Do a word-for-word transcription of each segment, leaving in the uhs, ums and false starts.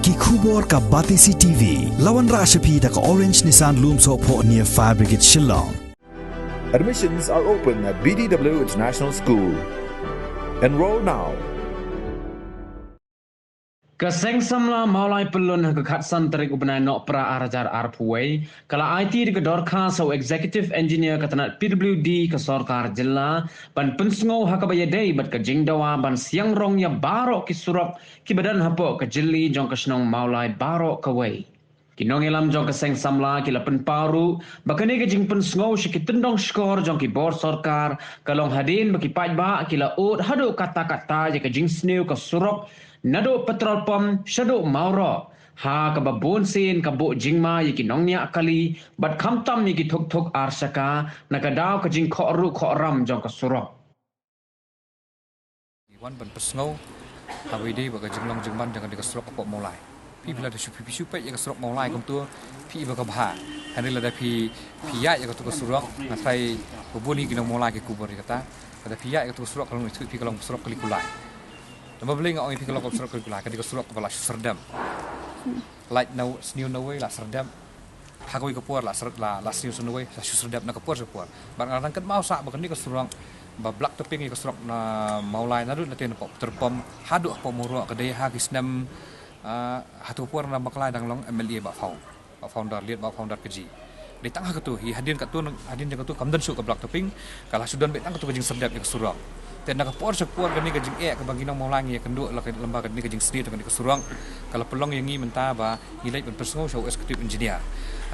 Ki khubor ka Batesi T V. La wanrah sha phi da ka Orange Nissan Lumsohphoh near Fire Brigade Shillong. Admissions are open at B D W International School. Enroll now. Ka Seng Samla Mawlai Pyllun ha ka khatsan tarik u bnai Nohprah ar hajar arphew wei ka la aiti da ka dorkhas ha u Executive Engineer ka tnat P W D ka sorkar jylla ban pynsngew ha kaba ïadei bad ka jingdawa ban siang rong ïa baroh ki surok kiba don hapoh ka jylli jong ka shnong Mawlai baroh kawei. Ki nongïalam jong ka Seng Samla ki la pynpaw ruh ba kane ka jingpynsngew sha ki tyndong shkor jong ki bor sorkar ka long hadien ba ki paidbah ki la ud haduh katta katta ïa ka jingsniew ka surok naduh Petrol Pump shaduh Mawroh, ha kaba bun sien ka buh jingma ïa ki nongñiah kali bad khamtam ïa ki thuk thuk ar shaka na ka daw ka jingkhoh ruh khoh ram jong ka surok. Wan ban pynsngew haba ïadei bad ka jinglong jingman jong kane ka surok hapoh Mawlai. Phi, phi lada shu, phi shu peit ïa ka surok Mawlai kumto, phi i ba ka bha. Hynrei lada phi, phi ïaid ïa kato ka surok, nga tharai ba bun hi ki nong Mawlai ki khubor ïa kata. Lada phi ïaid ïa kato ka surok ka long, phi, phi ka long surok kali kulai. Namar balei nga ong ïa phi ka long surok kali kulai, kane ka surok kaba la shu syrdep. Lait na, sniew nawei la syrdep. Ha kawei ka por la sar-, la, la sniew sniew wei, la shu syrdep na ka por sha ka por. Bad nga dang kynmaw sah ba kane ka surok ba black topping ïa ka surok na Mawlai naduh na te na pop terpom haduh hapoh Mawroh ka dei ha ki snem, ah, ha tu ka por na Maklai dang long M L A Bah Faw, Bah Founder, Liat Bah Founder Kaji. Dei tang ha katu hi, hadien katu, hadien jong katu kam don shuh ka black topping, ka la shu don beit tang katu ka jingsyrdep ïa ka surok. Te na ka por sha ka por kane ka jingeh kaba ngi nong Mawlai ngi ïakynduh la ka, lem bad kane ka jingsniew jong kane ka surok ka la pynlong ïa ngi mynta ba ngi leit ban pynsngew sha u executive engineer.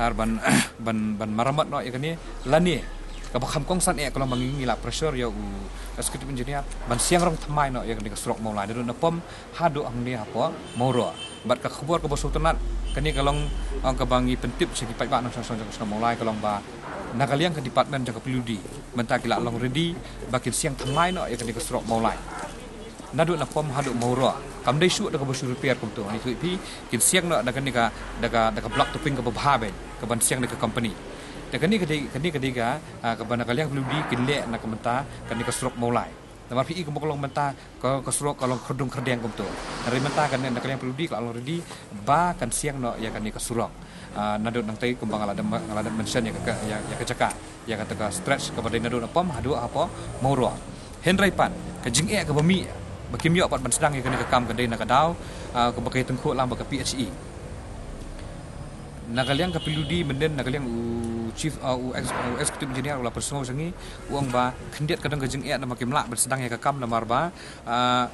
Ar ban, ban, ban maramot noh ïa kane lane kaba kham kongsan eh ka long ba ngi, ngi la pressure ïa u executive engineer ban siang rong thymmai noh ïa kane ka surok Mawlai naduh na pom haduh hangne hapoh Mawroh. Bad ka khubor kaba sngewtynnat kane ka long, ah, kaba ngi pyntip sha ki paidbah nongshong shnong jong ka shnong Mawlai ka long ba na ka liang ka department jong ka P W D mynta ki la long ready ba kin siang thymmai noh ïa kane ka surok Mawlai naduh na pom haduh Mawroh. Kam dei shuh da kaba shu repair kumto, ngi ïathuh ïa phi, kin siang noh da kane ka, da ka, da ka black topping kaba bha beit kaban siang da ka company. Da kane ka dei, kane ka dei ka, ah, kaba na ka liang P W D kin leh na ka mynta kane ka surok Mawlai. Namar phi i kumba ka long mynta ka, ka surok ka long khyrdung khyrdeng kumto. Hynrei mynta kane na ka liang P W D ka la long ready ba kan siang noh ïa kane ka surok. Ah, naduh nangtei kumba nga la dep, nga la dep mention ïa ka, ïa, ïa ka jaka, ïa kata ka stretch kaba dei naduh na pom haduh hapoh Mawroh. Hynrei pat ka jingeh kaba mih ba kim ïoh pat ban sdang ïa kane ka kam ka dei na ka daw, ah, kaba ka ïatyngkhuh lang bad ka P H E. Na ka liang ka P W D mynnin, na ka liang u chief, ah, u ex-, u executive engineer u la pynsngew sha ngi, u ong ba khyndiat ka don ka jingeh namar kim lah ban sdang ïa ka kam namar ba, ah,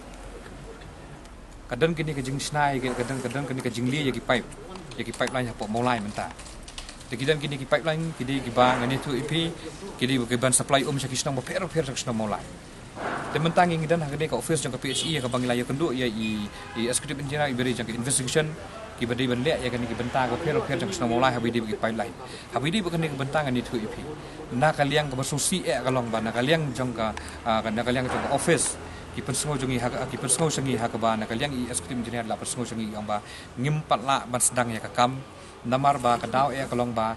ka don kine ka jingshna ïa ka, ka don, ka don kine ka jingleh ïa ki pipe, ïa ki pipeline hapoh Mawlai mynta. Te ki don kine ki pipeline ki dei kiba ngan ïathuh ïa phi, ki dei kiban supply um sha ki shnong bapher bapher sha ka shnong Mawlai. Te mynta ngi, ngi don ha kane ka office jong ka P H E ïa kaba ngi la ïakynduh ïa i, i executive engineer, i ba dei jong ka investigation kiba dei ban leh ïa kane ki bynta bapher bapher jong ka shnong Mawlai haba ïadei bad ki pipeline. Haba ïadei bad kane ka bynta ngan ïathuh ïa phi. Na ka liang kaba sngewsih eh ka long ba na ka liang jong ka, ah, na ka liang jong ka office ki pynsngew jong ngi ha, ki pynsngew sha ngi ha kaba na ka liang i executive engineer la pynsngew sha ngi ong ba ngim pat lah ban sdang ïa ka kam namar ba ka daw eh ka long ba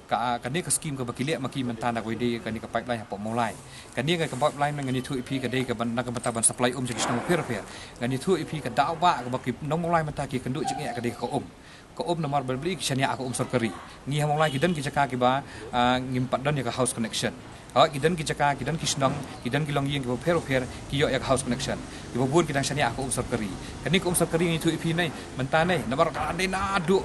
ka, kane ka scheme kaba ki leh ma ki mynta na kaba ïadei kane ka pipeline hapoh Mawlai. Kane ka pipeline ngan ïathuh ïa phi ka dei kaba na ka bynta ban supply um sha ki shnong bapher bapher. Ngan ïathuh ïa phi ka daw ba kaba ki nong Mawlai mynta ki kynduh jingeh ka dei ka um. Ka um namar balei ki shaniah ha ka um sorkari. Ngi ha Mawlai ki don ki jaka kiba, ah, ngim pat don ïa ka house connection. Ha, ki don ki jaka, ki don ki shnong, ki don ki longïing kiba pher bapher ki ïoh ïa ka house connection. Kiba bun ki dang shaniah ha ka um sorkari. Kane ka um sorkari ngi ïathuh ïa phi ne mynta ne namar ka dei naduh,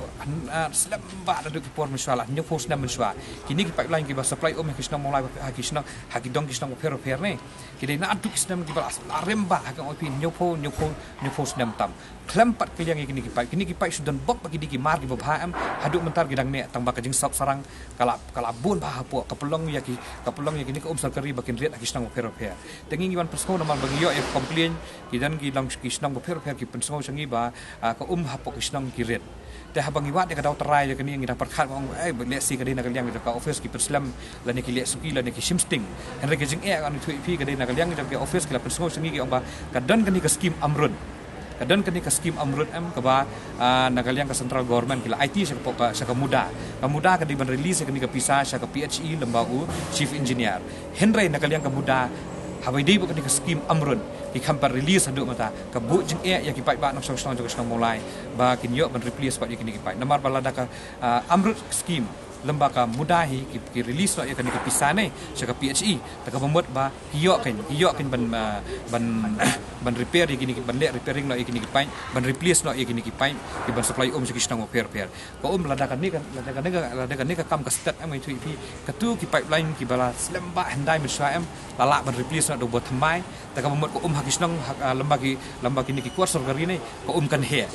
ah, slem bha naduh ki por mynshuwa la hynñiewphew snem mynshuwa. Kine ki pipeline kiba supply um ha ki shnong Mawlai, ha ki shnong, ha ki dong ki shnong bapher bapher ne ki dei naduh ki snem kiba la, la rem bha ha ka, ong ïa phi, hynñiewphew, hynñiewphew, hynñiewphew snem tam. Khlem pat kylliang ïa kine ki pipe. Kine ki pipe shu don bok ba ki dei ki mar kiba bha em, haduh mynta ki dang neh tang ba ka jingsngewsarong ka la, ka la bun bha hapoh, ka pynlong ïa ki, ka pynlong ïa kine ki um sorkari ba kin rit ha ki shnong bapher bapher. Te ngi ngi wan pynsngew namar ba ngi ïoh ïa ka complain, ki don ki long ki shnong bapher bapher ki pynsngew sha ngi ba, ah, ka um hapoh ki shnong ki rit. Te haba ngi wad ïa ka daw trai ïa kane ngi dang pyrkhat ba ong, eh, lehse ka dei na ka liang jong ka office ki pynslem lane ki leh suki lane ki shim sting. Hynrei ka jingeh ngan ïathuh ïa phi ka dei na ka liang jong ka office ki la pynsngew sha ngi ki ong ba ka don kane ka scheme AMRUT. Ka don kane ka scheme AMRUT em kaba, ah, na ka liang ka central government ki la aiti sha ka, sha ka MUDA. Ka MUDA ka dei ban release ïa kane ka pisa sha ka P H E lem bad u chief engineer. Hynrei na ka liang ka MUDA haba ïadei bad kane ka scheme AMRUT Ki kham pat release haduh mynta, ka buh jingeh ïa ki paidbah nongshong shnong jong ka shnong Mawlai ba kin ïoh ban replace pat ïa kine ki paip. Namar ba lada ka, ah, AMRUT scheme lem bad ka MUDA hi ki, ki release noh ïa kane ka pisa ne sha ka P H E, te kaba mut ba ki ïoh kein, ki ïoh kein ban, ah, ban, ban repair ïa kine ki, ban leh repairing noh ïa kine ki paip, ban replace noh ïa kine ki paip kiban supply um sha ki shnong bapher bapher. Ka um lada kane ka, lada kane ka, lada kane ka kam ka stet em, nga ïathuh ïa phi, katto ki pipeline kiba la slem bha hyndai mynshuwa em, la lah ban replace noh da uba thymmai. Te kaba mut ka um ha ki shnong, ha, ah, lem bad ki, lem bad kine ki kwar sorkari ne, ka um kan heh.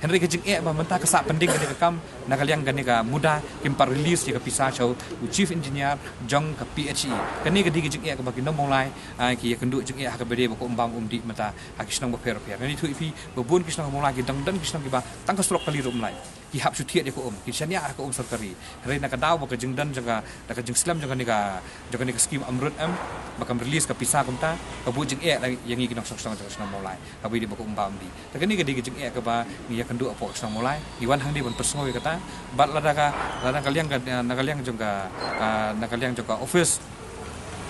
Hynrei ka jingeh ba mynta ka sah pending kane ka kam, na ka liang kane ka MUDA kim pat release ïa ka pisa sha u Chief Engineer jong ka P H E. Kane ka dei ka jingeh kaba ki nong Mawlai, ah, ki ïakynduh jingeh ha kaba ïadei bad ka um bam um dih mynta ha ki shnong bapher bapher. Nga ïathuh ïa phi ba bun ki shnong Mawlai ki dang don ki shnong kiba tang ka surok kali ruh mlai, ki hap shu thied ïa ka um, ki shaniah ha ka um sorkari. Hynrei na ka daw ba ka jingdon jong ka, da ka jingslem jong kane ka, jong kane ka scheme AMRUT em, ba kam release ka pisa kumta, ka buh jingeh ïa ngi ki nongshong shnong jong ka shnong Mawlai ha kaba ïadei bad ka um bam um dih. Te kane ka dei ka jingeh kaba ngi ïakynduh hapoh ka shnong Mawlai, ngi wan hangne ban pynsngew ïa kata. Bad lada ka, lada ka liang ka, na ka liang jong ka, ah, na ka liang jong ka office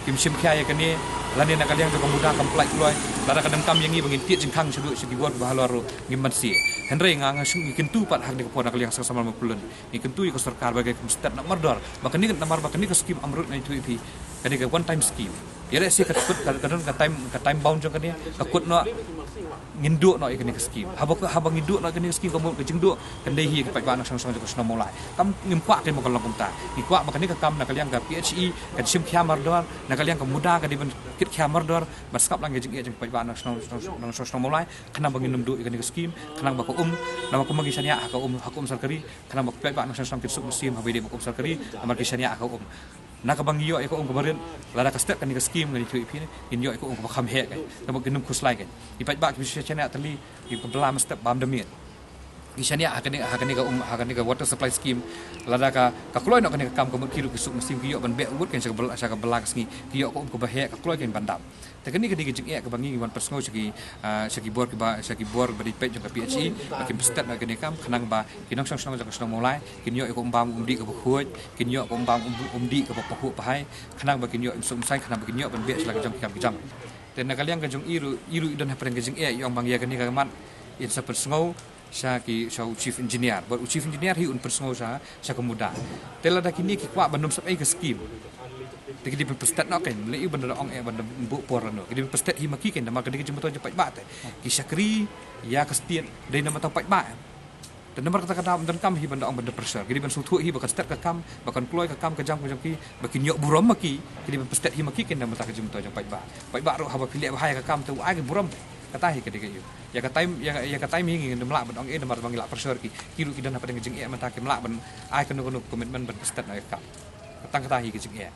kim shim khia ïa kane, lane na ka liang jong ka MUDA kam pynlait kloi, lada ka donkam ïa ngi ba ngin tied jingkhang shaduh sha ki bor kiba halor ruh ngim banse. Hynrei nga, nga sngew, ngi kyntu pat ha kane ka por na ka liang Seng Samla Mawpyllun, ngi kyntu ïa ka sorkar ba ka kam stet noh mardor. Ba kane, namar ba kane ka scheme AMRUT, nga ïathuh ïa phi, kane ka one time scheme. Ïa lehse ka kut, ka, ka don ka time, ka time bound jong kane, ka kut noh, ngin duh noh ïa kane ka scheme. Haba, haba ngin duh noh ïa kane ka scheme, ka mut ka jingduh kan dei hi ïa ki paidbah nongshong shnong jong ka shnong Mawlai. Kam, ngim kwah kein ba kan long kumta. Ngi kwah ba kane ka kam na ka liang ka P H E kan shim khia mardor, na ka liang ka MUDA ka dei ban kit khia mardor ban sngap lang ïa ka jingeh jong ki paidbah nongshong, nongshong, nongshong shnong Mawlai, khnang ba ngin nym duh ïa kane ka scheme, khnang ba ka um, namar kumba ngi shaniah ha ka um, ha ka um sorkari, khnang ba ki paidbah nongshong shnong kin suk mynsiem ha kaba ïadei bad ka um sorkari, namar ki shaniah ha ka um. Na kaba ngi ïoh ïa ka um kaba rit, lada ka stet kane ka scheme, nga ïathuh ïa phi, ngin ïoh ïa ka um kaba kham heh kein, kaba kin nym khuslai kein. Ki paidbah kiba shu shaniah tylli, kiba bylla mynstep bam da miet, ki shaniah ha kane, ha kane ka um, ha kane ka water supply scheme, lada ka, ka kloi noh kane ka kam, ka mut ki ruh ki suk mynsiem, ki ïoh ban beh wut kein sha ka bylla, sha ka bylla ka sngi, ki ïoh ka um kaba heh, ka kloi kein ban dam. Te kane ka dei ka jingeh kaba ngi, ngi wan pynsngew sha ki, ah, sha ki bor kiba, sha ki bor ba dei peit jong ka P H E, ba kin pynstet noh ïa kane ka kam, khnang ba ki nongshong shnong jong ka shnong Mawlai kin ïoh ïa ka um bam um dih kaba khuid, kin ïoh ka um bam um, um dih kaba pahuh pahai, khnang ba kin ïoh im suk im saiñ, khnang ba kin ïoh ban beh sha la ka jong ki kam ki jam. Te na ka liang ka jong i ruh, i ruh i don hapdeng ka jingeh, i ong ba ïa kane ka mat in sa pynsngew sha ki, sha u Chief Engineer. Bad u Chief Engineer hi un pynsngew sha, sha ka MUDA. Te lada kine ki kwah ban nym sep ei ka scheme, te ki dei ban pynstet noh kein, lei ban da ong eh ban da buh por noh. Ki dei ban pynstet hi ma ki kein, namar ka dei ka jingmyntoi jong paidbah te. Ki shakri ïa ka state dei namar ka paidbah. Te namar kata ka daw ym donkam hi ban da ong ban da pressure. Ki dei ban sngewthuh hi ba kan stet ka kam, ba kan kloi ka kam ka jam ka jong ki, ba kin ïoh burom ma ki, ki dei ban pynstet hi ma ki kein namar ka jingmyntoi jong paidbah. Paidbah ruh haba phi leh bha ïa ka kam te u ai ka burom. Kata hi ka dei ka ïa. Ïa ka time, ïa, ïa ka time hi ngim lah ban ong eh namar ba ngi lah pressure ki. Ki ruh ki don hapdeng ka jingeh mynta kim lah ban ai kano kano commitment ban pynstet noh ïa ka kam. Tang kata hi ka jingeh.